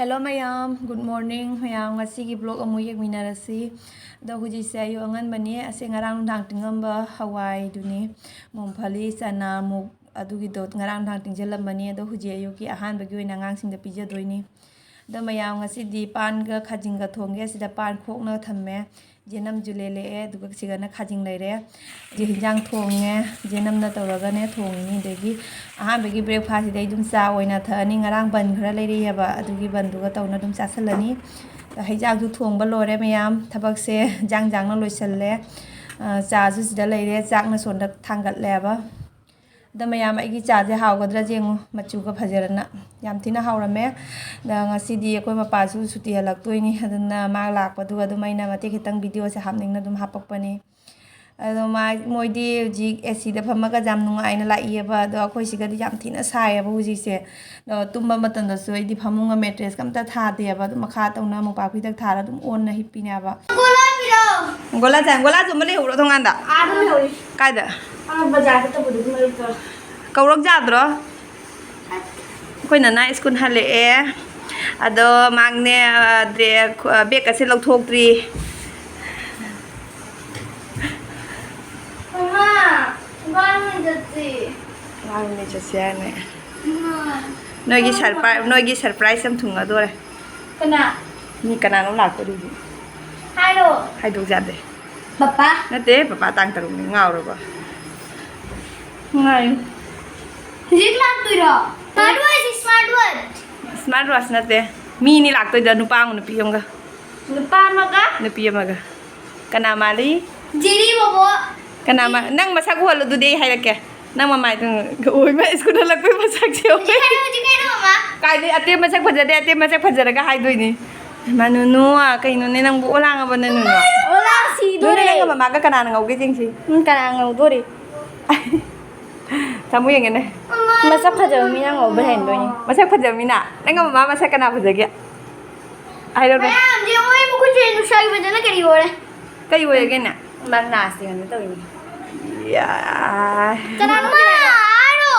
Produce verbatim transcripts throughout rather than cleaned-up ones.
Hello ꯃꯌꯥꯝ, good morning ꯃꯌꯥꯝ꯫ ꯉꯁꯤꯒꯤ vlog ꯑꯃꯨꯛ ꯌꯦꯡꯃꯤꯟꯅꯔꯁꯤ꯫ ꯑꯗꯣ ꯍꯧꯖꯤꯛꯁꯦ ꯑꯌꯨꯛ ꯑꯉꯟꯕꯅꯤ꯫ ꯑꯁꯤ ꯉꯔꯥꯡ ꯅꯨꯡꯗꯥꯡ ꯇꯤꯡꯉꯝꯕ ꯍꯋꯥꯏꯗꯨꯅꯤ, ꯃꯣꯡꯐꯂꯤ, ꯆꯅꯥ, ꯃꯨꯛ, ꯑꯗꯨꯒꯤꯗꯣ ꯉꯔꯥꯡ ꯅꯨꯡꯗꯥꯡ ꯇꯤꯡꯁꯤꯜꯂꯝꯕꯅꯤ꯫ ꯑꯗꯣ ꯍꯧꯖꯤꯛ ꯑꯌꯨꯛꯀꯤ ꯑꯍꯥꯟꯕꯒꯤ ꯑꯣꯏꯅ ꯑꯉꯥꯡꯁꯤꯡꯗ ꯄꯤꯖꯗꯣꯏꯅꯤ꯫ ꯑꯗꯣ ꯃꯌꯥꯝ, ꯉꯁꯤꯗꯤ ꯄꯥꯟꯒ ꯈꯥꯖꯤꯡꯒ ꯊꯣꯡꯒꯦ꯫ ꯁꯤꯗ ꯄꯥꯟ ꯈꯣꯛꯅ ꯊꯝꯃꯦ, ꯌꯦꯅꯝꯁꯨ ꯂꯦꯜꯂꯛꯑꯦ, ꯑꯗꯨꯒ ꯁꯤꯒꯅ ꯈꯥꯖꯤꯡ ꯂꯩꯔꯦ꯫ ꯍꯧꯖꯤꯛ ꯍꯤꯟꯖꯥꯡ ꯊꯣꯡꯉꯦ, ꯌꯦꯅꯝꯅ ꯇꯧꯔꯒꯅꯦ ꯊꯣꯡꯉꯤꯅꯤ꯫ ꯑꯗꯒꯤ ꯑꯍꯥꯟꯕꯒꯤ breakfast ꯁꯤꯗ ꯑꯩ ꯑꯗꯨꯝ ꯆꯥ ꯑꯣꯏꯅ ꯊꯛꯑꯅꯤ꯫ ꯉꯔꯥꯡ ꯕꯟ ꯈꯔ ꯂꯩꯔꯛꯑꯦꯕ, ꯑꯗꯨꯒꯤ ꯕꯟꯗꯨꯒ ꯇꯧꯅ ꯑꯗꯨꯝ ꯆꯥꯁꯜꯂꯅꯤ꯫ ꯍꯤꯟꯖꯥꯡꯁꯨ ꯊꯣꯡꯕ ꯂꯣꯏꯔꯦ ꯃꯌꯥꯝ, ꯊꯕꯛꯁꯦ ꯍꯤꯟꯖꯥꯡ ꯍꯤꯟꯖꯥꯡꯅ ꯂꯣꯏꯁꯜꯂꯦ꯫ ꯑ, ꯆꯥꯁꯨ ꯁꯤꯗ ꯂꯩꯔꯦ, ꯆꯥꯛꯅ ꯁꯣꯝꯗ ꯊꯥꯡꯒꯠꯂꯦꯕ꯫ ꯑꯗ ꯃꯌꯥꯝ, ꯑꯩꯒꯤ ꯆꯥꯁꯦ ꯍꯥꯎꯒꯗ꯭ꯔꯥ ꯌꯦꯡꯉꯨ, ꯃꯆꯨꯒ ꯐꯖꯔꯅ꯫ ꯌꯥꯝ ꯊꯤꯅ ꯍꯥꯎꯔꯝꯃꯦ꯫ ꯑꯗ ꯉꯁꯤꯗꯤ ꯑꯩꯈꯣꯏ ꯃꯄꯥꯁꯨ ꯁꯨꯇꯤ ꯍꯜꯂꯛꯇꯣꯏꯅꯤ, ꯑꯗꯨꯅ ꯃꯥ ꯂꯥꯛꯄꯗꯨꯒ ꯑꯗꯨꯝ ꯑꯩꯅ ꯃꯇꯦꯛ ꯈꯤꯇꯪ video ꯁꯦ ꯍꯥꯞꯅꯤꯡꯅ ꯑꯗꯨꯝ ꯍꯥꯞꯄꯛꯄꯅꯤ꯫ ꯑꯗꯣ ꯃꯥ, ꯃꯣꯏꯗꯤ ꯍꯧꯖꯤꯛ AC ꯗ ꯐꯝꯃꯒ ꯌꯥꯝ ꯅꯨꯡꯉꯥꯏꯅ ꯂꯥꯛꯏꯌꯦꯕ꯫ ꯑꯗꯣ ꯑꯩꯈꯣꯏ ꯁꯤꯒꯗꯤ ꯌꯥꯝ ꯊꯤꯅ ꯁꯥꯏꯌꯦꯕ ꯍꯧꯖꯤꯛꯁꯦ꯫ ꯑꯗꯣ ꯇꯨꯝꯕ ꯃꯇꯝꯗꯁꯨ ꯑꯩꯗꯤ ꯐꯃꯨꯡꯒ mattress ꯀ ꯑꯝꯇ ꯊꯥꯗꯦꯕ꯫ ꯑꯗꯨꯝ ꯃꯈꯥ ꯇꯧꯅ ꯃꯣꯝꯄꯥꯛ ꯐꯤꯗꯛ ꯊꯥꯔ ꯑꯗꯨꯝ ꯑꯣꯟꯅ ꯍꯤꯞꯄꯤꯅꯦꯕ꯫ ꯒꯣꯂꯥ ꯆꯥ-, ꯒꯣꯂꯥ ꯆꯨꯝꯕ ꯂꯩꯍꯧꯔꯣ ꯊꯣꯡꯒꯥꯟꯗ? ꯑꯥꯗ ꯂꯩꯍꯧꯔꯤ꯫ ꯀꯥꯏꯗ? ꯑꯥ, ꯕꯖꯥꯔ ꯆꯠꯇꯕꯗꯨꯒꯤ ꯃꯔꯛꯇ꯫ ꯀꯧꯔꯛ ꯌꯥꯗ꯭ꯔꯣ? ꯑꯩꯈꯣꯏ ꯅꯅꯥ ꯁ꯭ꯀꯨꯜ ꯍꯜꯂꯛꯑꯦ꯫ ꯑꯗꯣ ꯃꯥꯡꯅꯦ, ꯑ, ꯗ꯭ꯔꯦ-, ꯈꯨ-, ꯑ, bag ꯀꯁꯦ ꯂꯧꯊꯣꯛꯇ꯭ꯔꯤ꯫ ꯃꯃꯥ, ꯏꯕꯥꯅꯤ ꯆꯠꯁꯤ꯫ ꯏꯕꯥꯅꯤ ꯆꯠꯁꯤ ꯍꯥꯏꯅꯦ꯫ ꯃꯃꯥ꯫ ꯅꯣꯏꯒꯤ ꯃꯃꯥ꯫ Surpri-, ꯅꯣꯏꯒꯤ surprise ꯑꯃ ꯊꯨꯡꯒꯗꯣꯔꯦ꯫ ꯀꯅꯥ? ꯃꯤ ꯀꯅꯥꯅꯣ ꯂꯥꯛꯇꯣꯔꯤꯗꯤ? ꯍꯥꯏꯔꯣ꯫ ꯍꯥꯏꯗꯣꯛ ꯌꯥꯗꯦ꯫ ꯄꯄꯥ? ꯅꯠꯇꯦ, ꯄꯄꯥ ꯇꯥꯡ ꯇꯔꯨꯛꯅꯤ, ꯉꯥꯎꯔꯕꯣ? ꯉꯥꯏꯌꯨ꯫ ꯍꯧꯖꯤꯛ ꯂꯥꯛꯇꯣꯏꯔꯣ? Smart watch, smart watch꯫ Smart watch ꯅꯠꯇꯦ꯫ ꯃꯤ ꯑꯅꯤ ꯂꯥꯛꯇꯣꯏꯗ, ꯅꯨꯄꯥ ꯑꯃꯒ ꯅꯨꯄꯤ ꯑꯃꯒ꯫ ꯅꯨꯄꯥ ꯑꯃꯒ? ꯅꯨꯄꯤ ꯑꯃꯒ꯫ ꯀꯅꯥ ꯃꯥꯜꯂꯤ? ꯖꯦꯔꯤ ꯕꯣꯕꯣ꯫ ꯀꯅꯥ ꯃꯥ-, ꯅꯪ ꯃꯁꯛ ꯎꯍꯜꯂꯨ, ꯑꯗꯨꯗꯤ ꯑꯩ ꯍꯥꯏꯔꯛꯀꯦ꯫ ꯅꯪ ꯃꯃꯥꯏꯗꯣ, ꯑꯣꯏꯃ, ꯁ꯭ꯀꯨꯜ ꯍꯜꯂꯛꯄꯩ ꯃꯁꯛꯁꯦ ꯌꯦꯡꯉꯨ꯫ ꯍꯧꯖꯤꯛ ꯍꯥꯏꯔꯛꯑꯣ, ꯍꯧꯖꯤꯛ ꯍꯥꯏꯔꯛꯑꯣ, ꯃꯃꯥ꯫ ꯀꯥꯏꯗꯩ, ꯑꯇꯦꯟ ꯃꯁꯛ ꯐꯖꯗꯦ, ꯑꯇꯦꯟ ꯃꯁꯛ ꯐꯖꯔꯒ ꯍꯥꯏꯗꯣꯏꯅꯤ꯫ ꯃꯥ ꯅꯨꯅꯨ, ꯀꯩꯅꯣꯅꯦ ꯅꯪꯕꯨ, ꯑꯣꯂꯥꯡꯉꯕꯅꯦ ꯅꯨꯅꯨ? ꯑꯣꯂꯥꯡ ꯁꯤꯗꯣꯔꯦ꯫ ꯅꯨꯅꯨ, ꯅꯪꯒ ꯃꯃꯥꯒ ꯀꯅꯥꯅ ꯉꯧꯒꯦ ꯌꯦꯡꯁꯤ꯫ ꯎꯝ, ꯀꯅꯥ ꯉꯧꯗꯣꯔꯤ? ꯊꯝꯃꯨ ꯌꯦꯡꯒꯦꯅꯦ꯫ ꯃꯁꯛ ꯐꯖꯕ ꯃꯤꯅ ꯉꯧꯕ ꯍꯦꯟꯗꯣꯏꯅꯤ꯫ ꯃꯁꯛ ꯐꯖꯕ ꯃꯤꯅ? ꯅꯪꯒ ꯃꯃꯥ ꯃꯁꯛ ꯀꯅꯥ ꯐꯖꯒꯦ? ꯍꯥꯏꯔꯣꯅꯦ꯫ ꯃꯌꯥꯝ ꯌꯦꯡꯉꯣ, ꯑꯩ ꯃꯈꯨꯠꯁꯦ ꯅꯨꯡꯁꯥꯒꯤ ꯐꯖꯅ ꯀꯔꯤ ꯑꯣꯏꯔꯦ? ꯀꯔꯤ ꯑꯣꯏꯔꯒꯦꯅꯦ? ꯃꯥ ꯅꯥꯁꯇꯤ ꯀꯩꯅꯣ ꯇꯧꯔꯤꯅꯦ꯫ ꯌꯥ꯫ ꯀꯅꯥꯅꯣ? ꯃꯥ ꯍꯥꯏꯔꯣ꯫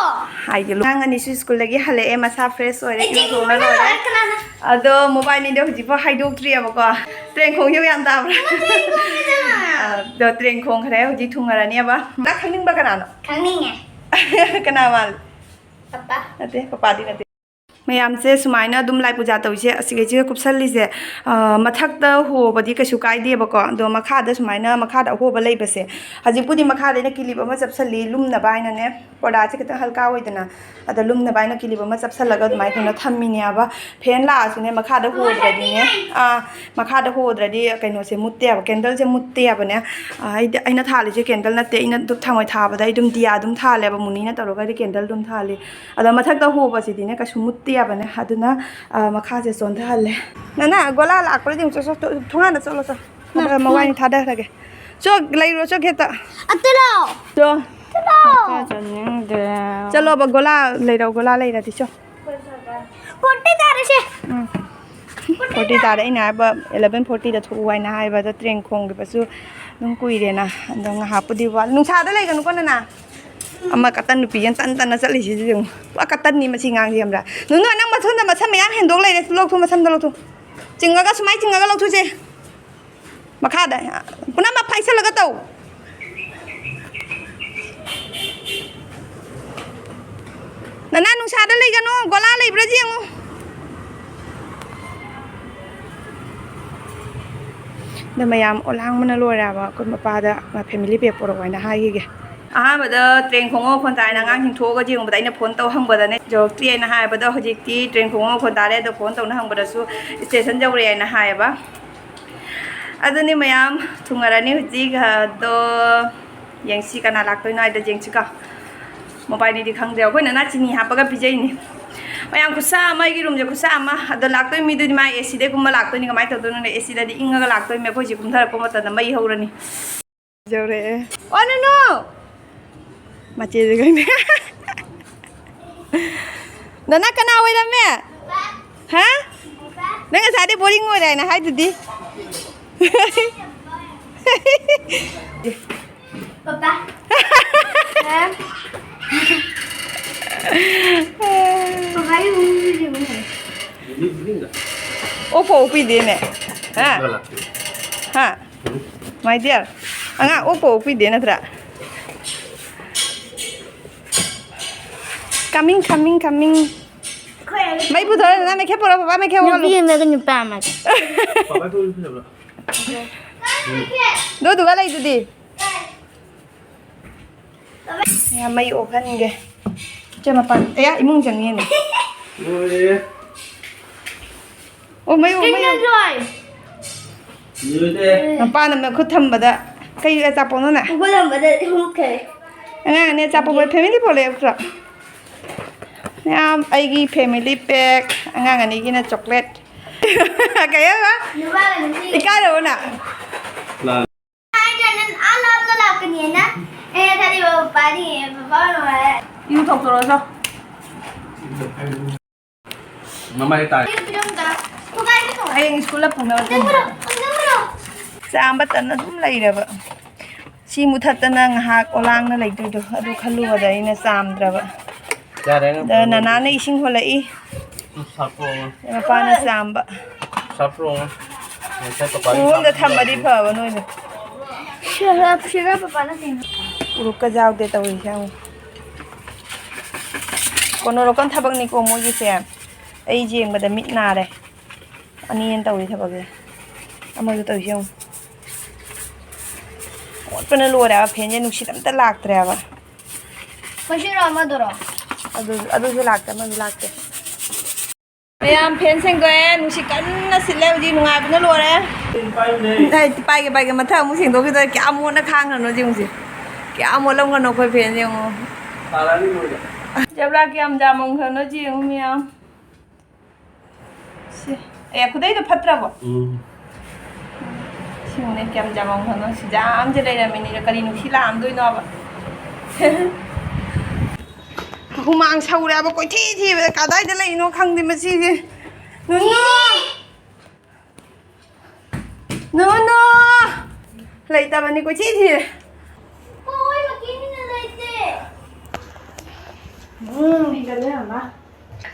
ꯍꯥꯏꯒꯦ꯫ ꯑꯉꯥꯡ ꯑꯅꯤꯁꯨ ꯁ꯭ꯀꯨꯜꯗꯒꯤ ꯍꯜꯂꯛꯑꯦ, ꯃꯁꯥ ꯐ꯭ꯔꯦꯁ ꯑꯣꯏꯔꯦ, ꯑꯩ ꯏꯔꯨ ꯆꯦꯡ ꯊꯣꯡꯅ ꯊꯣꯡꯕ ꯂꯣꯏꯔꯦ꯫ ꯂꯣꯏꯔꯦ, ꯀꯅꯥꯅ? ꯑꯗꯣ ꯃꯣꯕꯥꯏꯜꯅꯤꯗꯣ ꯍꯧꯖꯤꯛꯐꯥꯎ ꯍꯥꯏꯗꯣꯛꯇ꯭ꯔꯤꯑꯕꯀꯣ꯫ ꯇ꯭ꯔꯦꯟ ꯈꯣꯡꯁꯤꯕꯨ ꯌꯥꯝ ꯇꯥꯕ꯭ꯔꯥ? ꯆꯦꯡ ꯊꯣꯡꯕ ꯆꯪꯉꯛꯑꯣ꯫ ꯑꯗꯣ ꯇ꯭ꯔꯦꯟ ꯈꯣꯡꯈ꯭ꯔꯦ, ꯍꯧꯖꯤꯛ ꯊꯨꯡꯉꯔꯅꯦꯕ꯫ ꯅꯪ ꯈꯪꯅꯤꯡꯕ ꯀꯅꯥꯅꯣ? ꯈꯪꯅꯤꯡꯉꯦ꯫ ꯀꯅꯥ ꯃꯥꯜꯂꯤ? ꯄꯄꯥ꯫ ꯅꯠꯇꯦ, ꯄꯄꯥꯗꯤ ꯅꯠꯇꯦ꯫ ꯃꯌꯥꯝꯁꯦ ꯁꯨꯃꯥꯏꯅ ꯑꯗꯨꯝ ꯂꯥꯏ ꯄꯨꯖꯥ ꯇꯧꯔꯤꯁꯦ ꯑꯁꯤꯒꯩꯁꯤꯒ ꯀꯨꯞꯁꯜꯂꯤꯁꯦ, ꯑ, ꯃꯊꯛꯇ ꯍꯣꯕꯗꯤ ꯀꯩꯁꯨ ꯀꯥꯏꯗꯦꯕꯀꯣ꯫ ꯑꯗꯣ ꯃꯈꯥꯗ ꯁꯨꯃꯥꯏꯅ ꯃꯈꯥꯗ ꯑꯍꯣꯕ ꯂꯩꯕꯁꯦ, ꯍꯧꯖꯤꯛꯄꯨꯗꯤ ꯃꯈꯥꯗ ꯑꯩꯅ ꯀꯤꯂꯤꯞ ꯑꯃ ꯆꯞꯁꯜꯂꯤ ꯂꯨꯝꯅꯕ ꯍꯥꯏꯅꯅꯦ, ꯄꯔꯗꯥꯁꯦ ꯈꯤꯇꯪ ꯍꯜꯀꯥ ꯑꯣꯏꯗꯅ, ꯑꯗ ꯂꯨꯝꯅꯕ ꯍꯥꯏꯅ ꯀꯤꯂꯤꯞ ꯑꯃ ꯆꯞꯁꯜꯂꯒ ꯑꯗꯨꯃꯥꯏꯅ ꯇꯧꯅ ꯊꯝꯃꯤꯅꯦꯕ꯫ ꯐꯦꯟ ꯂꯥꯛꯑꯁꯨꯅꯦ, ꯃꯈꯥꯗ ꯍꯣꯗ꯭ꯔꯗꯤꯅꯦ, ꯑꯥ, ꯃꯈꯥꯗ ꯍꯣꯗ꯭ꯔꯗꯤ ꯀꯩꯅꯣꯁꯦ ꯃꯨꯠꯇꯦꯕ, ꯀꯦꯟꯗꯜꯁꯦ ꯃꯨꯠꯇꯦꯕꯅꯦ꯫ ꯑ, ꯑꯩꯗꯤ, ꯑꯩꯅ ꯊꯥꯜꯂꯤꯁꯦ ꯀꯦꯟꯗꯜ ꯅꯠꯇꯦ, ꯑꯩꯅ ꯙꯨꯞ ꯊꯥꯡꯃꯩ ꯊꯥꯕꯗ ꯑꯩ ꯑꯗꯨꯝ ꯗꯤꯌꯥ ꯑꯗꯨꯝ ꯊꯥꯜꯂꯦꯕ, ꯃꯨꯅꯤꯅ ꯇꯧꯔꯒꯗꯤ ꯀꯦꯟꯗꯜ ꯑꯗꯨꯝ ꯊꯥꯜꯂꯤ꯫ ꯑꯗꯣ ꯃꯊꯛꯇ ꯍꯣꯕꯁꯤꯗꯤꯅꯦ ꯀꯩꯁꯨ ꯃꯨꯠꯇꯦꯕꯅꯦ, ꯑꯗꯨꯅ, ꯑ, ꯃꯈꯥꯁꯦ ꯆꯣꯟꯊꯍꯜꯂꯦ꯫ ꯅꯅꯥ, ꯒꯣꯂꯥ ꯂꯥꯛꯄ꯭ꯔꯥ ꯌꯦꯡꯉꯨ ꯆꯣ, ꯆꯣ, ꯊꯣꯡꯒꯥꯟꯗ ꯆꯠꯂꯣ ꯆꯣ꯫ ꯑꯗ ꯃꯋꯥꯏꯅꯤ ꯊꯥꯗꯈ꯭ꯔꯒꯦ꯫ ꯆꯣ, ꯂꯩꯔꯨꯔꯣ ꯆꯣ ꯒꯦꯠꯇ꯫ ꯑꯇꯩꯂꯣ꯫ ꯆꯣ꯫ ꯆꯠꯂꯣ꯫ ꯆꯠꯅꯤꯡꯗꯦ꯫ ꯆꯠꯂꯣꯕ, ꯒꯣꯂꯥ ꯂꯩꯔꯣ, ꯒꯣꯂꯥ ꯂꯩꯔꯗꯤ ꯆꯣ꯫ ꯐꯣꯔꯇꯤ ꯇꯥꯔꯦꯁꯦ꯫ ꯎꯝ꯫ ꯐꯣꯔꯇꯤ ꯇꯥꯔꯦ, ꯑꯩꯅ ꯍꯥꯏꯕ ꯑꯦꯂꯚꯦꯟ ꯐꯣꯔꯇꯤꯗ ꯊꯣꯛꯎ ꯍꯥꯏꯅ ꯍꯥꯏꯕꯗ ꯇ꯭ꯔꯦꯟ ꯈꯣꯡꯈꯤꯕꯁꯨ ꯑꯗꯨꯝ ꯀꯨꯏꯔꯦꯅ꯫ ꯑꯗꯣ ꯉꯥꯏꯍꯥꯛꯄꯨꯗꯤ ꯋꯥꯠꯂꯤ꯫ ꯅꯨꯡꯁꯥꯗ ꯂꯩꯒꯅꯨꯀꯣ ꯅꯅꯥ꯫ ꯑꯃ ꯀꯇꯟ ꯅꯨꯄꯤꯁꯦ ꯇꯟ ꯇꯟꯅ ꯆꯠꯂꯤꯁꯤꯁꯨ ꯌꯦꯡꯉꯨ꯫ ꯄꯨꯔꯥ ꯀꯇꯟꯅꯤ ꯃꯁꯤ ꯉꯥꯡꯁꯦ ꯈꯪꯕ꯭ꯔꯥ? ꯅꯨꯅꯨ, ꯅꯪ ꯃꯊꯨꯟꯗ ꯃꯁꯝ ꯃꯌꯥꯝ ꯍꯦꯟꯗꯣꯛ ꯂꯩꯔꯦ꯫ ꯂꯧꯊꯣꯛ, ꯃꯁꯝꯗ ꯂꯧꯊꯣꯛ꯫ ꯆꯤꯡꯉꯒ, ꯁꯨꯃꯥꯏꯅ ꯆꯤꯡꯉꯒ ꯂꯧꯊꯣꯛꯁꯦ꯫ ꯃꯈꯥꯗ ꯄꯨꯝꯅꯃꯛ ꯐꯥꯏꯁꯜꯂꯒ ꯇꯧ꯫ ꯅꯅꯥ ꯅꯨꯡꯁꯥꯗ ꯂꯩꯒꯅꯨ, ꯒꯣꯂꯥ ꯂꯩꯕ꯭ꯔꯥ ꯌꯦꯡꯉꯨ꯫ ꯑꯗ ꯃꯌꯥꯝ ꯑꯣꯂꯥꯡꯕꯅ ꯂꯣꯏꯔꯦ ꯍꯥꯏꯕ꯫ ꯑꯩꯈꯣꯏ ꯃꯄꯥꯗ ꯃꯥ ꯐꯦꯃꯤꯂꯤ ꯄꯦꯛ ꯄꯣꯔꯛꯑꯣ ꯍꯥꯏꯅ ꯍꯥꯏꯈꯤꯒꯦ꯫ ꯑꯍꯥꯟꯕꯗ ꯇ꯭ꯔꯦꯟ ꯈꯣꯡꯉꯣ ꯃꯈꯣꯟ ꯇꯥꯏꯅ ꯑꯉꯥꯡꯁꯤꯡ ꯊꯣꯛꯑꯒ ꯌꯦꯡꯕꯗ ꯑꯩꯅ ꯐꯣꯟ ꯇꯧ ꯍꯪꯕꯗꯅꯦ ꯌꯧꯔꯛꯇ꯭ꯔꯤ ꯍꯥꯏꯅ ꯍꯥꯏꯕꯗ ꯍꯧꯖꯤꯛꯇꯤ ꯇ꯭ꯔꯦꯟ ꯈꯣꯡꯉꯣ ꯃꯈꯣꯟ ꯇꯥꯔꯦ꯫ ꯑꯗꯣ ꯐꯣꯟ ꯇꯧꯅ ꯍꯪꯕꯗꯁꯨ ꯁ꯭ꯇꯦꯁꯟ ꯌꯧꯔꯛꯑꯦ ꯍꯥꯏꯅ ꯍꯥꯏꯌꯦꯕ꯫ ꯑꯗꯨꯅꯤ ꯃꯌꯥꯝ ꯊꯨꯡꯉꯔꯅꯤ ꯍꯧꯖꯤꯛ꯫ ꯑꯗꯣ ꯌꯦꯡꯁꯤ ꯀꯅꯥ ꯂꯥꯛꯇꯣꯏꯅꯣ ꯍꯥꯏꯗ ꯌꯦꯡꯁꯤꯀꯣ꯫ ꯃꯣꯕꯥꯏꯜꯅꯤꯗꯤ ꯈꯪꯗꯦ, ꯑꯩꯈꯣꯏ ꯅꯅꯥ ꯆꯤꯅꯤ ꯍꯥꯞꯄꯒ ꯄꯤꯖꯩꯅꯦ꯫ ꯃꯌꯥꯝ ꯈꯨꯠꯁꯥ ꯑꯃ, ꯑꯩꯒꯤ ꯔꯨꯝꯁꯦ ꯈꯨꯠꯁꯥ ꯑꯃ꯫ ꯑꯗꯣ ꯂꯥꯛꯇꯣꯏ ꯃꯤꯗꯨꯗꯤ ꯃꯥ ꯑꯦ ꯁꯤꯗꯒꯨꯝꯕ ꯂꯥꯛꯇꯣꯏꯅꯤ꯫ ꯀꯃꯥꯏꯅ ꯇꯧꯗꯣꯏꯅꯣ? ꯑꯦ ꯁꯤꯗꯗꯤ ꯏꯪꯉꯒ ꯂꯥꯛꯇꯣꯏꯅꯦ꯫ ꯑꯩꯈꯣꯏꯁꯦ ꯀꯨꯝꯊꯔꯛꯄ ꯃꯇꯝꯗ ꯃꯩ ꯍꯧꯔꯅꯤ꯫ ꯌꯧꯔꯛꯑꯦ꯫ ꯑꯣ ꯅꯨꯅꯨ! ꯃꯆꯦꯁꯦ ꯈꯪꯗꯦ꯫ ꯅꯅꯥ ꯀꯅꯥ ꯑꯣꯏꯔꯝꯃꯦ? ꯍꯥ? ꯅꯪ ꯉꯁꯥꯏꯗꯩ ꯕꯣꯔꯤꯡ ꯑꯣꯏꯔꯦ ꯍꯥꯏꯅ ꯍꯥꯏꯗꯨꯗꯤ꯫ ꯄꯄꯥ꯫ ꯃꯦꯝ꯫ ꯑꯣꯛꯄ ꯑꯣꯛꯄꯤꯗꯦꯅꯦ꯫ ꯍꯥ? ꯍꯥ? My dear, ꯑꯉꯥꯡ ꯑꯣꯛꯄ ꯑꯣꯛꯄꯤꯗꯦ ꯅꯠꯇ꯭ꯔꯥ? Coming, coming, coming. ꯃꯩ ꯄꯨꯊꯣꯔꯛꯑꯣ, ꯅꯪ ꯃꯩꯈꯦꯠ ꯄꯨꯔꯛꯑꯣ, ꯕꯕꯥ ꯃꯩꯈꯦꯠ ꯍꯧꯍꯜꯂꯨ꯫ ꯅꯨꯄꯤ ꯑꯃꯒ ꯅꯨꯄꯥ ꯑꯃꯒ꯫ ꯗꯣ, ꯗꯨꯒ ꯂꯩꯗꯨꯗꯤ꯫ ꯌꯥ, ꯃꯩ ꯑꯣꯛꯍꯟꯒꯦ꯫ ꯏꯆꯦ ꯃꯄꯥꯟ, ꯑꯌꯥ, ꯏꯃꯨꯡ ꯆꯪꯉꯦꯅꯦ꯫ ꯂꯣꯏꯔꯦ꯫ ꯑꯣ, ꯃꯩ ꯑꯣꯛ, ꯃꯩ ꯑꯣꯛ꯫ ꯀꯩꯅꯣ ꯂꯣꯏ? ꯂꯣꯏꯔꯦ꯫ ꯃꯄꯥꯅ ꯃꯈꯨꯠ ꯊꯝꯕꯗ ꯀꯩ ꯑꯆꯥꯄꯣꯠꯅꯣꯅꯦ? ꯃꯈꯨꯠ ꯊꯝꯕꯗ ꯍꯨꯠꯈ꯭ꯔꯦ꯫ ꯑꯉꯥꯡ ꯑꯅꯤ ꯑꯆꯥꯄꯣꯠ ꯃꯣꯏ family pack ꯂꯩꯔꯛꯇ꯭ꯔꯣ? ꯃꯌꯥꯝ ꯑꯩꯒꯤ family pack, ꯑꯉꯥꯡ ꯑꯅꯤꯒꯤꯅ chocolate꯫ ꯀꯩ ꯍꯥꯏꯕ? ꯅꯨꯄꯥꯒ ꯅꯨꯄꯤꯒ꯫ ꯏꯀꯥꯏꯔꯕꯣ ꯅꯪ? ꯂꯥ- ꯍꯥꯏꯗ꯭ꯔꯥ ꯅꯪ ꯑꯥ ꯂꯥꯞꯅ ꯂꯥꯛꯀꯅꯤꯅ? ꯑꯩꯅ ꯈꯜꯂꯤꯕ ꯄꯄꯥꯅꯤ, ꯄꯄꯥ ꯑꯣꯏꯔꯝꯃꯣꯏ꯫ ꯏꯔꯨ ꯊꯣꯛꯇꯣꯔꯣ, ꯆꯣ꯫ ꯃꯃꯥꯏ ꯇꯥꯏ꯫ ꯄꯤꯔꯝꯗ꯫ ꯈꯨꯒꯥꯏꯒꯦ ꯇꯧꯋꯦ꯫ ꯍꯌꯦꯡ ꯁ꯭ꯀꯨꯜꯗ ꯄꯨꯅꯕ ꯊꯝꯃꯨꯔꯣ, ꯊꯝꯃꯨꯔꯣ꯫ ꯆꯥꯝꯕ ꯇꯟꯅ ꯑꯗꯨꯝ ꯂꯩꯔꯕ꯫ ꯁꯤ ꯃꯨꯊꯠꯇꯅ ꯉꯥꯏꯍꯥꯛ ꯑꯣꯂꯥꯡꯅ ꯂꯩꯗꯣꯏꯗꯣ ꯑꯗꯨ ꯈꯜꯂꯨꯕꯗ ꯑꯩꯅ ꯆꯥꯝꯗ꯭ꯔꯕ꯫ ꯌꯥꯔꯦ, ꯅꯪ ꯑꯗ ꯅꯅꯥꯅ ꯏꯁꯤꯡ ꯍꯣꯜꯂꯛꯏ꯫ ꯁꯥꯄꯣꯟ꯫ ꯃꯄꯥꯅ ꯆꯥꯝꯕ꯫ ꯁꯥꯄꯣꯟ꯫ ꯉꯁꯥꯏ ꯄꯄꯥꯒꯤ ꯎꯔꯨꯝꯗ ꯊꯝꯕꯗꯤ ꯐꯕ ꯅꯣꯏꯅ꯫ ꯁꯤꯔ, ꯁꯤꯔ ꯄꯄꯥꯅ ꯀꯩꯅꯣ? ꯎꯔꯨꯛꯀ ꯌꯥꯎꯗꯦ ꯇꯧꯔꯤꯁꯦ ꯌꯦꯡꯉꯨ꯫ ꯀꯣꯅꯣꯔꯣꯀꯟ ꯊꯕꯛꯅꯤꯀꯣ ꯃꯣꯏꯒꯤꯁꯦ꯫ ꯑꯩ ꯌꯦꯡꯕꯗ ꯃꯤꯠ ꯅꯥꯔꯦ꯫ ꯑꯅꯤꯅ ꯇꯧꯔꯤ ꯊꯕꯛꯁꯦ꯫ ꯑꯃꯁꯨ ꯇꯧꯔꯤꯁꯦ ꯌꯦꯡꯉꯨ꯫ ꯃꯣꯠꯄꯅ ꯂꯣꯏꯔꯦ ꯍꯥꯏꯕ, ꯐꯦꯟꯁꯦ ꯅꯨꯡꯁꯤꯠ ꯑꯝꯇ ꯂꯥꯛꯇ꯭ꯔꯦ ꯍꯥꯏꯕ꯫ ꯃꯁꯤꯔꯣ ꯑꯃꯗꯨꯔꯣ? ꯑꯗꯨ, ꯑꯗꯨꯁꯨ ꯂꯥꯛꯇꯦ, ꯑꯃꯁꯨ ꯂꯥꯛꯇꯦ꯫ ꯃꯌꯥꯝ ꯐꯦꯟ ꯁꯦꯡꯗꯣꯛꯑꯦ, ꯅꯨꯡꯁꯤꯠ ꯀꯟꯅ ꯁꯤꯠꯂꯦ ꯍꯧꯖꯤꯛ, ꯅꯨꯡꯉꯥꯏꯕꯅ ꯂꯣꯏꯔꯦ꯫ ꯑꯩ ꯄꯥꯏꯒꯦ, ꯄꯥꯏꯒꯦ, ꯃꯊꯪ ꯑꯃꯨꯛ ꯁꯦꯡꯗꯣꯛꯈꯤꯗꯣꯏꯔꯦ꯫ ꯀꯌꯥꯝ ꯃꯣꯠꯅ ꯈꯥꯡꯈ꯭ꯔꯅꯣ ꯌꯦꯡꯉꯨꯁꯦ, ꯀꯌꯥꯝ ꯃꯣꯠꯂꯝꯒꯅꯣ ꯑꯩꯈꯣꯏ ꯐꯦꯟ ꯌꯦꯡꯉꯣ꯫ ꯖꯕ꯭ꯔꯥ ꯀꯌꯥꯝ ꯌꯥꯝꯃꯝꯈ꯭ꯔꯅꯣ ꯌꯦꯡꯉꯨ ꯃꯌꯥꯝ꯫ ꯁꯤ, ꯑꯦ, ꯈꯨꯗꯩꯗꯣ ꯐꯠꯇ꯭ꯔꯕꯣ? ꯎꯝ꯫ ꯁꯤꯃꯨꯛꯅꯦ ꯀꯌꯥꯝ ꯌꯥꯝꯃꯝꯒꯅꯣ, ꯁꯤ ꯌꯥꯝꯁꯦ ꯂꯩꯔꯝꯃꯤꯅꯤꯅ ꯀꯔꯤ ꯅꯨꯡꯁꯤ ꯂꯥꯛꯑꯝꯗꯣꯏꯅꯣꯕ? ꯍꯨꯃꯥꯡ ꯁꯧꯔꯦꯕ ꯀꯣꯏꯊꯤ ꯊꯤꯕꯗ, ꯀꯗꯥꯏꯗ ꯂꯩꯅꯣ ꯈꯪꯗꯦ ꯃꯁꯤꯁꯦ꯫ ꯅꯨꯅꯨ! ꯅꯨꯅꯨ! ꯂꯩꯇꯕꯅꯤ ꯀꯣꯏꯊꯤ ꯊꯤꯔꯦ꯫ ꯍꯣꯏ, ꯃꯀꯤꯅꯤꯅ ꯂꯩꯇꯦ꯫ ꯎꯝ, ꯍꯤꯡꯒꯠꯂꯦ, ꯃꯃꯥ꯫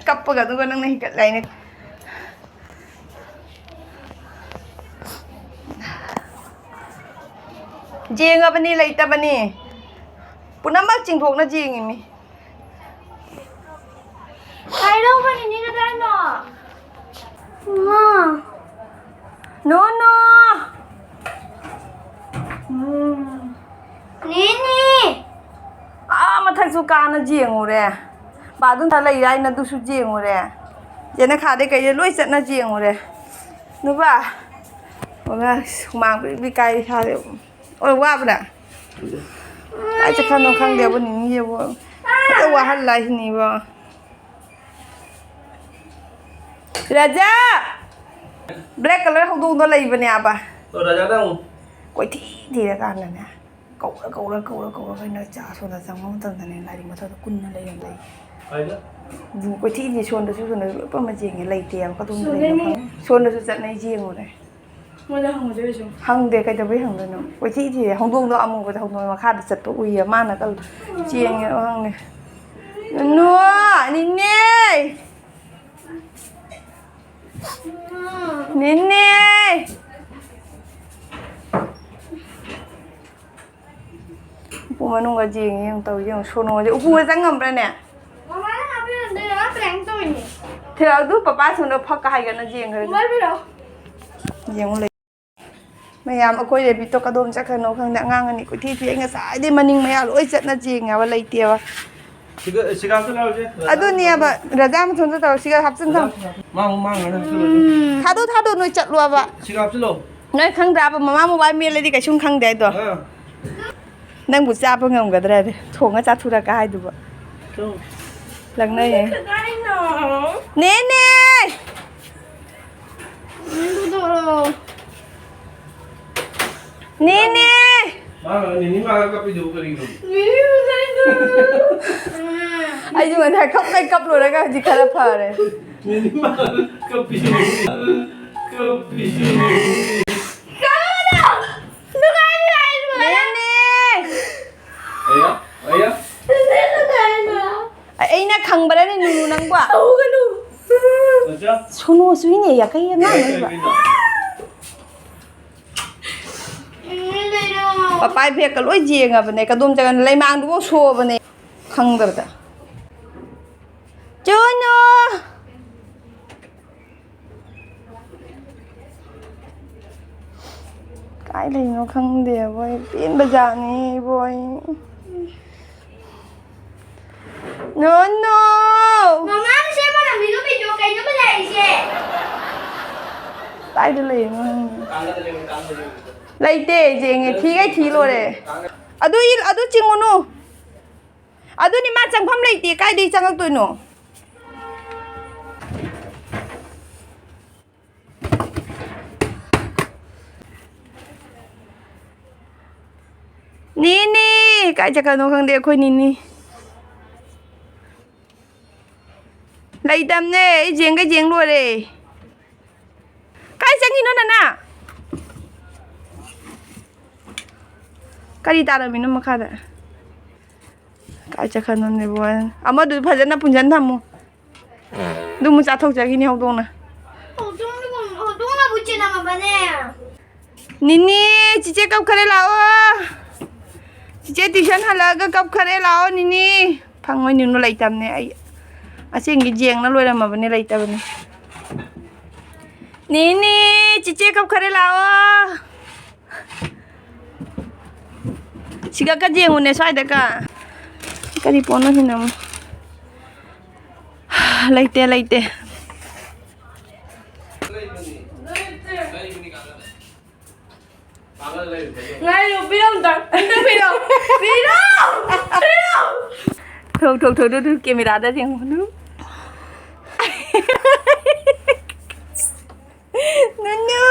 ꯀꯞꯄꯒ ꯑꯗꯨꯒ ꯅꯪꯅ ꯍꯤꯡꯒꯠꯂꯦ ꯍꯥꯏꯅꯦ꯫ ꯌꯦꯡꯉꯕꯅꯤ, ꯂꯩꯇꯕꯅꯤ꯫ ꯄꯨꯝꯅꯃꯛ ꯆꯤꯡꯊꯣꯛꯅ ꯌꯦꯡꯉꯤꯃꯤ꯫ ꯀꯥꯏꯗꯧꯕꯅꯤ, ꯅꯦ ꯀꯗꯥꯏꯅꯣ? ꯃꯥ꯫ ꯅꯣ, ꯅꯣ꯫ ꯎꯝ꯫ ꯅꯦꯅꯦ꯫ ꯑꯥ ꯃꯊꯛꯁꯨ ꯀꯥꯅ ꯌꯦꯡꯉꯨꯔꯦ꯫ ꯕꯥꯗꯨꯟ ꯊꯥ ꯂꯩ ꯍꯥꯏꯅ ꯑꯗꯨꯁꯨ ꯌꯦꯡꯉꯨꯔꯦ꯫ ꯆꯦꯅ ꯈꯥꯗꯩ ꯀꯩꯗꯩ ꯂꯣꯏ ꯆꯠꯅ ꯌꯦꯡꯉꯨꯔꯦ꯫ ꯅꯨꯄꯥ꯫ ꯑꯣ, ꯁꯨꯃꯥꯡ ꯕ꯭ꯔꯤ ꯕ꯭ꯔꯤ ꯀꯥꯏ ꯏꯁꯥꯁꯦ꯫ ꯑꯣ, ꯋꯥꯕ꯭ꯔꯥ? ꯀꯥꯏ ꯆꯠꯈ꯭ꯔꯅꯣ ꯈꯪꯗꯦꯕ, ꯅꯤꯅꯤꯁꯤꯕꯨ꯫ ꯈꯔ ꯋꯥꯍꯜꯂ ꯍꯤꯡꯉꯤꯕꯣ꯫ ꯔꯥꯖꯥ! Black colour ꯍꯧꯗꯣꯡꯗꯣ ꯂꯩꯕꯅꯦꯕ꯫ ꯑꯣ, ꯔꯥꯖꯥꯗ ꯍꯪꯉꯨ꯫ ꯀꯣꯏꯊꯤ ꯊꯤꯔꯀꯥꯟꯗꯅꯦ, ꯀꯧꯔ, ꯀꯧꯔ, ꯀꯧꯔ, ꯀꯧꯔ, ꯀꯩꯅꯣ ꯆꯥ ꯁꯣꯟꯗ ꯆꯪꯕ ꯃꯇꯝꯗꯅꯦ, ꯂꯥꯏꯔꯤꯛ ꯃꯊꯛꯇ ꯀꯨꯟꯅ ꯂꯩꯔꯝꯕ꯫ ꯀꯥꯏꯗ? ꯀꯣꯏꯊꯤ ꯊꯤ, ꯁꯣꯟꯗꯁꯨ, ꯁꯣꯟꯗꯁꯨ ꯂꯣꯏ ꯄꯨꯝꯃ ꯌꯦꯡꯉꯦ, ꯂꯩꯇꯦꯕ꯫ ꯀꯗꯣꯝꯗ ꯂꯩꯅꯣ ꯁꯣꯟꯗꯅꯦ꯫ ꯈꯪꯗꯦ꯫ ꯁꯣꯟꯗꯁꯨ ꯆꯠꯅꯩ, ꯌꯦꯡꯉꯨꯔꯦ꯫ ꯃꯣꯏꯗ ꯍꯪꯉꯨꯁꯦ ꯀꯩꯁꯨ꯫ ꯍꯪꯗꯦ, ꯀꯩꯗꯧꯕꯩ ꯍꯪꯗꯣꯏꯅꯣ? ꯀꯣꯏꯊꯤ ꯊꯤꯔꯦ꯫ ꯍꯧꯗꯣꯡꯗꯣ ꯑꯃꯨꯕꯗ ꯍꯧꯗꯣꯡ ꯃꯈꯥꯗ ꯆꯠꯄ ꯎꯏꯌꯦ꯫ ꯃꯥꯅ ꯀꯜ-, ꯆꯦꯟꯒꯦ ꯍꯪꯉꯦ꯫ ꯅꯨ-, ꯅꯤꯅꯦ! ꯅꯤꯅꯦ! ꯎꯄꯨ ꯃꯅꯨꯡꯒ ꯌꯦꯡꯉꯦ, ꯌꯦꯡꯉꯨ ꯇꯧꯔꯤ, ꯌꯦꯡꯉꯨ, ꯁꯣꯅꯣꯁꯦ ꯎꯄꯨꯒ ꯆꯪ ꯉꯝꯕ꯭ꯔꯥꯅꯦ? ꯃꯃꯥꯅ ꯍꯥꯞꯄꯤꯔꯝꯗꯣꯏꯅꯦ, ꯃꯥ prank ꯇꯧꯔꯤꯅꯦ꯫ ꯊꯤꯜꯂꯛꯑꯣ, ꯑꯗꯨ ꯄꯄꯥ ꯁꯣꯝꯗ ꯐꯛꯀ ꯍꯥꯏꯒꯠꯅ ꯌꯦꯡꯈ꯭ꯔꯦ꯫ ꯃꯣꯕꯥꯏꯜ ꯄꯤꯔꯛꯑꯣ꯫ ꯌꯦꯡꯉꯨ ꯂꯩ꯫ ꯃꯌꯥꯝ, ꯑꯩꯈꯣꯏ ꯔꯦꯕꯤꯠꯇꯣ ꯀꯗꯣꯝ ꯆꯠꯈ꯭ꯔꯅꯣ ꯈꯪꯗꯦ, ꯑꯉꯥꯡ ꯑꯅꯤ ꯀꯣꯏꯊꯤ ꯊꯤ꯫ ꯑꯩ ꯉꯁꯥꯏꯗꯩ ꯃꯅꯤꯡ ꯃꯌꯥ ꯂꯣꯏ ꯆꯠꯅ ꯌꯦꯡꯉꯦꯕ, ꯂꯩꯇꯦꯕ꯫ ꯁꯤꯒ, ꯁꯤꯒ ꯍꯥꯞꯆꯤꯜꯂꯣ ꯍꯥꯏꯕꯁꯦ꯫ ꯑꯗꯨꯅꯦꯕ, ꯔꯖꯥ ꯃꯊꯟꯇ ꯇꯧꯔ ꯁꯤꯒ ꯍꯥꯞꯆꯤꯟ ꯊꯝ꯫ ꯃꯥ ꯑꯃꯨꯛ ꯃꯥꯡꯈ꯭ꯔꯅꯤ, ꯍꯥꯞꯆꯤꯜꯂꯣ꯫ ꯊꯥꯗꯣꯛ, ꯊꯥꯗꯣꯛ, ꯅꯣꯏ ꯆꯠꯂꯣꯕ꯫ ꯁꯤꯒ ꯍꯥꯞꯆꯤꯜꯂꯣ꯫ ꯅꯣꯏ ꯈꯪꯗ꯭ꯔꯥꯕ, ꯃꯃꯥ ꯃꯣꯕꯥꯏꯜ ꯃꯦꯠꯂꯗꯤ ꯀꯩꯁꯨꯝ ꯈꯪꯗꯦ ꯍꯥꯏꯗꯣ꯫ ꯑꯥ꯫ ꯅꯪꯕꯨ ꯆꯥꯕ ꯉꯝꯒꯗ꯭ꯔꯥ ꯍꯥꯏꯗꯤ, ꯊꯣꯡꯉ ꯆꯥꯊꯣꯔꯛꯀ ꯍꯥꯏꯗꯨꯕ꯫ ꯊꯣꯡ꯫ ꯂꯪꯅꯩꯌꯦ꯫ ꯀꯗꯥꯏꯅꯣ? ꯅꯦꯅꯦ! ꯅꯪ ꯊꯣꯛꯂꯛꯑꯣ꯫ ꯅꯦꯅꯦ! ꯃꯥ ꯅꯤꯅꯤ ꯃꯥ ꯀꯞꯄꯤꯗꯨꯕꯨ ꯀꯔꯤꯒꯤꯅꯣ? ꯅꯤꯅꯤ ꯎꯖꯩꯗꯨ꯫ ꯑꯩꯁꯨ ꯉꯁꯥꯏ ꯀꯞꯄꯩ ꯀꯞ ꯂꯣꯏꯔꯒ ꯍꯧꯖꯤꯛ ꯈꯔ ꯐꯔꯦ꯫ ꯅꯤꯅꯤ ꯃꯥ ꯀꯞꯄꯤꯗꯨꯕꯨ꯫ ꯀꯞꯄꯤꯗꯨꯕꯨ꯫ ꯀꯞꯄꯅꯣ! ꯅꯨꯡꯉꯥꯏꯅꯤ ꯍꯥꯏꯕ꯫ ꯅꯦꯅꯦ! ꯑꯌꯥ, ꯑꯌꯥ꯫ ꯅꯨꯡꯉꯥꯏꯅꯤ꯫ ꯈꯨꯅꯣ ꯆꯨꯏꯅꯦ, ꯌꯥꯈꯩ ꯑꯉꯥꯡ ꯑꯣꯏꯕ꯫ ꯄꯄꯥꯏ ꯕꯦꯒꯀ ꯂꯣꯏ ꯌꯦꯡꯉꯕꯅꯦ, ꯀꯗꯣꯝ ꯆꯪꯉꯅꯤ, ꯂꯩꯃꯥꯡꯗꯨꯐꯥꯎ ꯁꯣꯛꯑꯕꯅꯦ꯫ ꯈꯪꯗꯕꯗ꯫ ꯆꯨꯅꯨ! ꯀꯥꯏ ꯂꯩꯅꯣ ꯈꯪꯗꯦꯕꯣ, ꯑꯩ ꯄꯦꯟꯕꯖꯥꯠꯅꯤ ꯏꯕꯣ ꯑꯩ꯫ ꯅꯣꯅꯣ! ꯃꯃꯥꯅ ꯁꯦꯝꯕ ꯔꯝꯃꯤꯗꯣ ꯄꯤꯗ꯭ꯔꯣ? ꯀꯩꯅꯣꯕ ꯂꯥꯛꯏꯁꯦ? ꯀꯥꯏꯗ ꯂꯩꯔꯤꯅꯣ ꯈꯪꯗꯦ꯫ ꯂꯩꯇꯦ, ꯌꯦꯡꯉꯦ, ꯊꯤꯒꯩ ꯊꯤ ꯂꯣꯏꯔꯦ꯫ ꯑꯗꯨ ꯏ-, ꯑꯗꯨ ꯆꯤꯡꯉꯨꯅꯨ꯫ ꯑꯗꯨꯅꯤ ꯃꯥ ꯆꯪꯐꯝ ꯂꯩꯇꯦ, ꯀꯥꯏꯗꯩ ꯆꯪꯉꯛꯇꯣꯏꯅꯣ? ꯅꯦꯅꯦ! ꯀꯥꯏ ꯆꯠꯈ꯭ꯔꯅꯣ ꯈꯪꯗꯦ ꯑꯩꯈꯣꯏ ꯅꯦꯅꯦ꯫ ꯂꯩꯇꯝꯅꯦ, ꯑꯩ ꯌꯦꯡꯒꯩ ꯌꯦꯡ ꯂꯣꯏꯔꯦ꯫ ꯀꯥꯏ ꯆꯪꯉꯤꯅꯣ ꯅꯅꯥ? ꯀꯔꯤ ꯇꯥꯔꯝꯃꯤꯅꯣ ꯃꯈꯥꯗ? ꯀꯥꯏ ꯆꯠꯈ꯭ꯔꯅꯣꯅꯦꯕꯣ? ꯑꯃꯗꯨ ꯐꯖꯅ ꯄꯨꯟꯁꯤꯟ ꯊꯝꯃꯨ꯫ ꯑꯗꯨ ꯑꯃꯨꯛ ꯆꯥꯊꯣꯛꯆꯈꯤꯅꯤ ꯍꯧꯗꯣꯡꯅ꯫ ꯍꯧꯗꯣꯡꯅꯕꯨ, ꯍꯧꯗꯣꯡꯅꯕꯨ ꯆꯦꯜꯂꯝꯃꯕꯅꯦ꯫ ꯅꯤꯅꯦ, ꯆꯤꯆꯦ ꯀꯞꯈꯔꯦ ꯂꯥꯛꯑꯣ꯫ ꯆꯤꯆꯦ tuition ꯍꯜꯂꯛꯑꯒ ꯀꯞꯈꯔꯦ ꯂꯥꯛꯑꯣ ꯅꯤꯅꯦ꯫ ꯐꯪꯉꯣꯏ ꯅꯤꯅꯨ ꯂꯩꯇꯕꯅꯦ ꯑꯩ꯫ ꯑꯁꯦꯡꯒꯤ ꯌꯦꯡꯅ ꯂꯣꯏꯔꯝꯃꯕꯅꯦ ꯂꯩꯇꯕꯅꯦ꯫ ꯅꯤꯅꯦ, ꯆꯤꯆꯦ ꯀꯞꯈꯔꯦ ꯂꯥꯛꯑꯣ꯫ ꯁꯤꯒ ꯀ ꯌꯦꯡꯉꯨꯅꯦ ꯁ꯭ꯋꯥꯏꯗ ꯀ꯫ ꯀꯔꯤ ꯄꯣꯠꯅꯣ ꯁꯤꯅ ꯑꯃꯨꯛ? ꯂꯩꯇꯦ, ꯂꯩꯇꯦ꯫ ꯉꯥꯏꯌꯨ, ꯄꯤꯔꯝꯗ-, ꯑꯝꯇ ꯄꯤꯔꯝ-, ꯄꯤꯔꯝ-, ꯄꯤꯔꯝ-꯫ ꯊꯣꯛ, ꯊꯣꯛ, ꯊꯣꯛ, ꯊꯣꯛ, ꯊꯣꯛ, camera ꯗ ꯌꯦꯡꯉꯨ꯫ ꯅꯨꯅꯨ!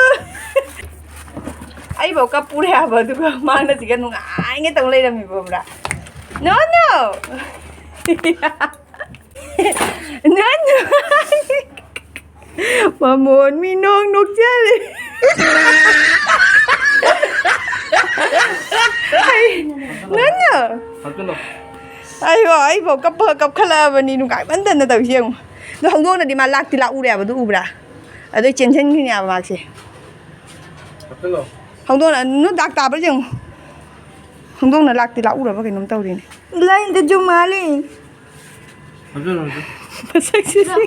ꯑꯩꯐꯥꯎ ꯀꯞꯄꯨꯔꯦ ꯍꯥꯏꯕ, ꯑꯗꯨꯒ ꯃꯥꯅ ꯁꯤꯒ ꯅꯨꯡꯉꯥꯏꯅ ꯇꯧ ꯂꯩꯔꯝꯃꯤꯕ, ꯈꯪꯕ꯭ꯔꯥ? ꯅꯨꯅꯨ! ꯅꯨꯅꯨ! ꯃꯃꯣꯟ ꯃꯤꯅꯣꯛ ꯅꯣꯛꯆꯔꯦ꯫ ꯑꯩ, ꯅꯨꯅꯨ! ꯍꯥꯞꯆꯤꯜꯂꯣ꯫ ꯑꯩꯕꯣ, ꯑꯩꯕꯣ ꯀꯞꯄ, ꯀꯞꯈꯠꯂꯛꯑꯕꯅꯤ, ꯅꯨꯡꯉꯥꯏꯃꯟꯗꯅ ꯇꯧꯔꯤꯁꯦ ꯌꯦꯡꯉꯨ꯫ ꯑꯗꯣ ꯍꯧꯗꯣꯡꯅꯗꯤ ꯃꯥ ꯂꯥꯛꯇꯤ ꯂꯥꯛꯎꯔꯦꯕ, ꯑꯗꯨ ꯎꯕ꯭ꯔꯥ? ꯑꯗꯨꯏ ꯆꯦꯟꯁꯤꯟꯈꯤꯅꯦꯕ ꯃꯥꯁꯦ꯫ ꯍꯥꯞꯆꯜꯂꯣ꯫ ꯍꯧꯗꯣꯡꯅ ꯅꯨ ꯗꯥꯛ ꯇꯥꯕ꯭ꯔꯥ ꯌꯦꯡꯉꯨ꯫ ꯍꯧꯗꯣꯡꯅ ꯂꯥꯛꯇꯤ ꯂꯥꯛꯎꯔꯕ ꯀꯩꯅꯣꯝ ꯇꯧꯔꯤꯅꯦ꯫ ꯂꯥꯏꯟꯗ ꯖꯨꯝ ꯃꯥꯜꯂꯤ꯫ ꯍꯥꯞꯆꯜꯂꯣ, ꯍꯥꯞꯆꯜꯂꯣ꯫ ꯃꯁꯛꯁꯤꯗꯤ꯫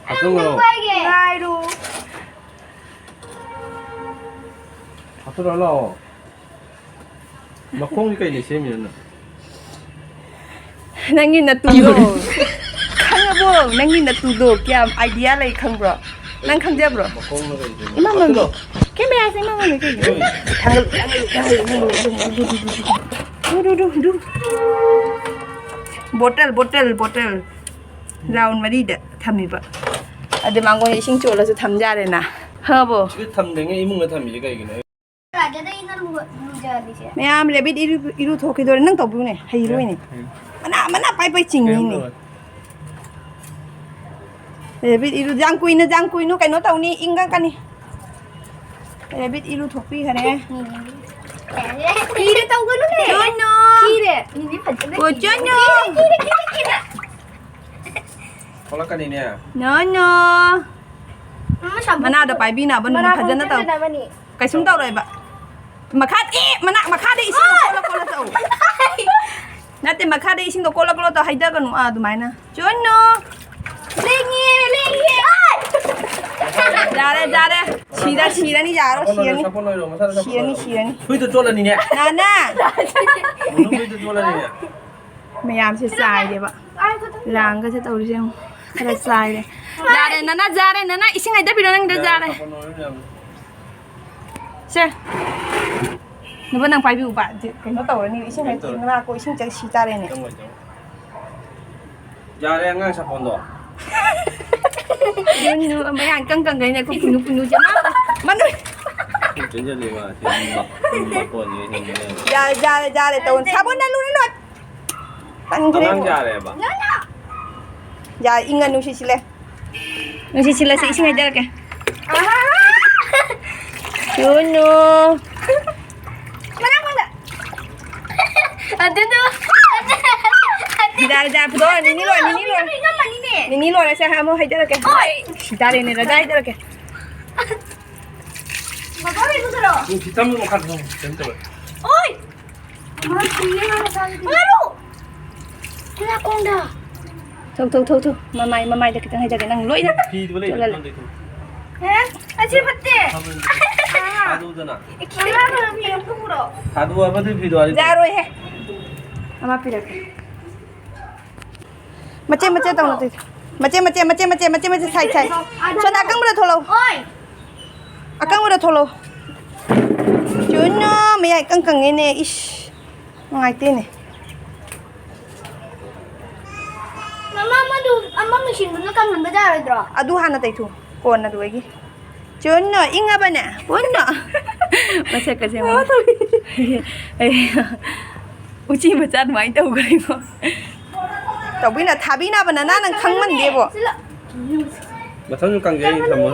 ꯍꯥꯞꯆꯜꯂꯣ꯫ ꯉꯥꯏꯔꯣ꯫ ꯍꯥꯞꯆꯜꯂꯣ ꯂꯥꯛꯑꯣ꯫ ꯃꯈꯣꯡꯁꯦ ꯀꯩꯅ ꯁꯦꯝꯃꯤꯅꯣ ꯅꯪ? ꯅꯪꯒꯤ ꯅꯇꯨꯗꯣ꯫ ꯈꯪꯉꯕꯣ? ꯅꯪꯒꯤ ꯅꯇꯨꯗꯣ ꯀꯌꯥꯝ idea ꯂꯩ ꯈꯪꯕ꯭ꯔꯣ? ꯅꯪ ꯈꯪꯖꯕ꯭ꯔꯣ? ꯃꯈꯣꯡꯅ ꯀꯩ ꯁꯦꯝꯃꯤꯅꯣ? ꯏꯃꯥ ꯃꯃꯤ꯫ ꯍꯥꯞꯆꯜꯂꯣ꯫ ꯀꯦꯃꯦꯔꯥꯁꯦ ꯏꯃꯥ ꯃꯃꯤ ꯀꯩꯅꯣ? ꯍꯣꯏ꯫ ꯊꯥꯡꯒꯠꯂꯨ, ꯊꯥꯡꯒꯠꯂꯨ, ꯊꯥꯡꯒꯠꯂꯨ, ꯊꯥꯡꯒꯠꯂꯨ, ꯊꯥꯡꯒꯠꯂꯨ, ꯊꯥꯡꯒꯠꯂꯨ꯫ ꯗꯨ, ꯗꯨ, ꯗꯨ, ꯗꯨ꯫ ꯕꯣꯇꯜ, ꯕꯣꯇꯜ, ꯕꯣꯇꯜ꯫ ꯔꯥꯎꯟ ꯃꯔꯤꯗ ꯊꯝꯃꯤꯕ꯫ ꯑꯗꯩ ꯃꯥꯡꯒꯣꯟ ꯏꯁꯤꯡ ꯆꯣꯠꯂꯁꯨ ꯊꯝ ꯌꯥꯔꯦꯅ꯫ ꯈꯪꯉꯕꯣ? ꯁꯤꯗ ꯊꯝꯗ꯭ꯔꯤꯉꯩ ꯏꯃꯨꯡꯗ ꯊꯝꯃꯤꯁꯦ ꯀꯩꯒꯤꯅꯣ? ꯃꯌꯥꯝ ꯔꯦꯕꯤꯠ ꯏꯔꯨ, ꯏꯔꯨꯊꯣꯛꯈꯤꯗꯣꯔꯦ꯫ ꯅꯪ ꯇꯧꯕꯤꯌꯨꯅꯦ, ꯍꯩꯔꯣꯏꯅꯦ꯫ ꯃꯅꯥ, ꯃꯅꯥ ꯄꯥꯏ ꯄꯥꯏ ꯆꯤꯡꯉꯤꯅꯦ꯫ ꯀꯩꯅꯣ ꯇꯧꯔꯦ꯫ ꯔꯦꯕꯤꯠ ꯏꯔꯨ, ꯌꯥꯝ ꯀꯨꯏꯅ, ꯌꯥꯝ ꯀꯨꯏꯅꯨ ꯀꯩꯅꯣ ꯇꯧꯅꯤ, ꯏꯪꯉꯛꯀꯅꯤ꯫ ꯔꯦꯕꯤꯠ ꯏꯔꯨꯊꯣꯛꯄꯤꯈꯔꯦ꯫ ꯀꯤꯔꯦ ꯇꯧꯒꯅꯨꯅꯦ꯫ ꯆꯣꯠꯅꯣ꯫ ꯀꯤꯔꯦ꯫ ꯃꯤꯗꯤ ꯐꯖꯅ ꯑꯣ, ꯀꯤꯔꯦ꯫ ꯆꯣꯠꯅꯣ꯫ ꯀꯤꯔꯦ, ꯀꯤꯔꯦ, ꯀꯤꯔꯦ, ꯀꯤꯔꯦ꯫ ꯊꯣꯛꯂꯛꯀꯅꯤꯅꯦ꯫ ꯅꯣ, ꯅꯣ꯫ ꯃꯃꯥ ꯁꯥꯄꯣꯟ ꯃꯅꯥꯗꯣ ꯄꯥꯏꯕꯤꯅꯕ ꯃꯅꯥ ꯐꯖꯅ ꯇꯧ꯫ ꯈꯣꯡꯖꯤꯟꯅꯕꯅꯤ꯫ ꯀꯩꯁꯨꯝ ꯇꯧꯔꯣꯏꯕ꯫ ꯃꯈꯥ-, ꯑꯦ, ꯃꯅꯥ-, ꯃꯈꯥꯗ ꯏꯁꯤꯡꯗꯣ ꯀꯣꯠꯂ ꯀꯣꯠꯂ ꯇꯧ꯫ ꯅꯠꯇꯦ, ꯃꯈꯥꯗ ꯏꯁꯤꯡꯗꯣ ꯀꯣꯠꯂ ꯀꯣꯠꯂ ꯇꯧ, ꯍꯩꯊꯒꯅꯨ꯫ ꯑꯥ, ꯑꯗꯨꯃꯥꯏꯅ꯫ ꯆꯨꯟꯅꯨ꯫ ꯂꯦꯡꯉꯦ, ꯂꯦꯡꯉꯦ꯫ ꯌꯥꯔꯦ, ꯌꯥꯔꯦ꯫ ꯁꯤꯔ-, ꯁꯤꯔꯅꯤ, ꯌꯥꯔꯣ, ꯁꯥꯄꯣꯟ ꯂꯣꯏꯔꯣ, ꯁꯤꯔꯅꯤ꯫ ꯁꯥꯄꯣꯟ ꯂꯣꯏꯔꯣ, ꯃꯁꯥꯗ ꯁꯥꯄꯣꯟ ꯁꯤꯔꯅꯤ, ꯂꯣꯏꯔꯣ꯫ ꯁꯤꯔꯅꯤ꯫ ꯐꯨꯔꯤꯠꯇꯣ ꯆꯣꯠꯂꯅꯤꯅꯦ꯫ ꯅꯥꯅꯥ꯫ ꯃꯅꯨꯡ ꯐꯨꯔꯤꯠꯇꯣ ꯆꯣꯠꯂꯅꯤꯅꯦ꯫ ꯃꯌꯥꯝꯁꯦ ꯆꯥꯏꯔꯦꯕ꯫ ꯂꯥꯡꯒꯁꯦ ꯇꯧꯔꯤꯁꯦ ꯌꯦꯡꯉꯨ꯫ ꯈꯔ ꯆꯥꯏꯔꯦ꯫ ꯌꯥꯔꯦ, ꯅꯥꯅꯥ, ꯌꯥꯔꯦ, ꯅꯥꯅꯥ, ꯏꯁꯤꯡ ꯍꯩꯗꯕꯤꯔꯣ ꯅꯪꯗ, ꯌꯥꯔꯦ, ꯌꯥꯔꯦ꯫ ꯁꯥꯄꯣꯟ ꯂꯣꯏꯔꯣ ꯃꯌꯥꯝ꯫ ꯁꯦ꯫ ꯅꯕ ꯅꯪ ꯄꯥꯏꯕꯤꯌꯨꯕ꯫ ꯀꯩꯅꯣ ꯇꯧꯔꯅꯤ, ꯏꯁꯤꯡ ꯍꯩ-, ꯀꯩꯅꯣ ꯇꯧꯔꯦ꯫ ꯃꯅꯥꯛ ꯀꯣ ꯏꯁꯤꯡ ꯆꯪ ꯁꯤ ꯇꯥꯔꯦꯅꯦ꯫ ꯆꯪꯉꯣꯏ, ꯆꯪꯉꯣꯏ꯫ ꯌꯥꯔꯦ, ꯑꯉꯥꯡ ꯁꯥꯄꯣꯟꯗꯣ꯫ ꯌꯨꯝ ꯃꯌꯥꯡ ꯀꯪ ꯀꯪꯒꯩꯅꯦ, ꯑꯩꯈꯣꯏ ꯄꯨꯅꯨ ꯄꯨꯅꯨꯁꯦ꯫ ꯃꯥ-, ꯃꯅꯨꯡ-, ꯆꯦꯟꯁꯤꯜꯂꯤꯕ, ꯁꯤ ꯃꯀꯣꯟꯁꯦ ꯍꯦꯟꯖꯤꯜꯂꯦ꯫ ꯌꯥꯔꯦ, ꯌꯥꯔꯦ, ꯌꯥꯔꯦ, ꯇꯧ-, ꯁꯥꯄꯣꯟ ꯅꯜꯂꯨꯔꯅꯨ꯫ ꯇꯟꯈ꯭ꯔꯦ꯫ ꯑꯉꯥꯡ ꯌꯥꯔꯦꯕ? ꯌꯥꯔꯦ, ꯏꯪꯉ ꯅꯨꯡꯁꯤꯠ ꯁꯤꯠꯂꯦ꯫ ꯅꯨꯡꯁꯤꯠ ꯁꯤꯠꯂꯁꯦ, ꯏꯁꯤꯡ ꯍꯩꯖꯔꯛꯀꯦ꯫ ꯌꯨꯅꯨ꯫ ꯃꯅꯥ ꯐꯪꯗ꯫ ꯑꯗꯨꯗꯣ꯫ ꯕꯤꯗꯥ, ꯕꯤꯗꯥ, ꯐꯨꯗꯣꯛꯑꯣ꯫ ꯅꯤꯅꯤ ꯂꯣꯏꯔꯦ, ꯅꯤꯅꯤ ꯂꯣꯏꯔꯦ꯫ ꯅꯤꯅꯤ ꯂꯣꯏꯔꯦ, ꯁꯦ, ꯑꯃꯨꯛ ꯍꯥꯏꯖꯔꯛꯀꯦ꯫ ꯁꯤ ꯇꯥꯔꯦꯅꯦ, ꯔꯖꯥ ꯍꯥꯏꯖꯔꯛꯀꯦ꯫ ꯕꯕꯥ ꯂꯩꯕꯗꯨꯔꯣ? ꯅꯨꯡꯁꯤꯠ ꯆꯪꯕ ꯃꯈꯥꯗ ꯅꯪ ꯀꯩꯝ ꯇꯧꯔꯣꯏ꯫ ꯑꯣꯏ! ꯃꯥ ꯁꯤꯅꯦ ꯃꯥ ꯃꯆꯥꯗꯨꯗꯤ꯫ ꯃꯥꯔꯣ! ꯅꯥꯀꯣꯡꯗ꯫ ꯊꯧ, ꯊꯧ, ꯊꯧ, ꯊꯧ꯫ ꯃꯃꯥꯏ, ꯃꯃꯥꯏꯗ ꯈꯤꯇꯪ ꯍꯥꯏꯖꯒꯦ꯫ ꯅꯪ ꯂꯣꯏꯅ ꯐꯤꯗꯨ ꯂꯩ, ꯆꯣꯠꯍꯜꯂꯦ꯫ ꯅꯪ ꯂꯩ꯫ ꯑꯦ, ꯑꯁꯤ ꯐꯠꯇꯦ꯫ ꯊꯥꯗꯣꯛꯎꯗꯅ꯫ ꯑꯦ, ꯈꯤꯇꯪ ꯐꯤ ꯑꯝꯇ ꯄꯨꯔꯛꯑꯣ꯫ ꯊꯥꯗꯣꯛꯑꯣ, ꯑꯃꯗꯨ ꯐꯤꯗꯣ ꯑꯥꯗ ꯌꯥꯔꯣꯏꯍꯦ꯫ ꯑꯃ ꯄꯤꯔꯛꯀꯦ꯫ ꯃꯆꯦ, ꯃꯆꯦ ꯇꯧꯅꯣ, ꯇꯧ꯫ ꯃꯆꯦ, ꯃꯆꯦ, ꯃꯆꯦ, ꯃꯆꯦ, ꯃꯆꯦ, ꯃꯆꯦ, ꯁꯥꯏ, ꯁꯥꯏ꯫ ꯁꯣꯅꯥ, ꯑꯀꯪꯕꯗ ꯊꯣꯛꯂꯛꯑꯣ꯫ ꯑꯣꯏ꯫ ꯑꯀꯪꯕꯗ ꯊꯣꯛꯂꯛꯑꯣ꯫ ꯆꯨꯅꯣ, ꯃꯌꯥ ꯏꯀꯪ ꯀꯪꯉꯦꯅꯦ꯫ ꯏꯁ, ꯅꯨꯡꯉꯥꯏꯇꯦꯅꯦ꯫ ꯃꯃꯥ, ꯃꯗꯨ ꯑꯃ ꯃꯦꯆꯤꯟꯗꯨꯅ ꯀꯪꯍꯟꯕ ꯌꯥꯔꯣꯏꯗ꯭ꯔꯣ? ꯑꯗꯨ ꯍꯥꯟꯅ ꯇꯩꯊꯣꯛ, ꯀꯣꯟꯅ ꯑꯗꯨ ꯑꯩꯒꯤ꯫ ꯆꯨꯅꯣ, ꯏꯪꯉꯕꯅꯦ? ꯄꯨꯟꯅꯣ꯫ ꯃꯁꯛꯀꯁꯦ ꯌꯦꯡꯉꯣ꯫ ꯎꯆꯤ ꯃꯆꯥ ꯑꯗꯨꯃꯥꯏꯅ ꯇꯧꯈ꯭ꯔꯦꯀꯣ꯫ ꯇꯧꯕꯤꯅ-, ꯊꯥꯕꯤꯅꯕ ꯅꯅꯥ ꯅꯪ ꯈꯪꯃꯟꯗꯦꯕꯣ꯫ ꯃꯊꯪ ꯀꯪꯖꯩ ꯊꯝꯃꯣ꯫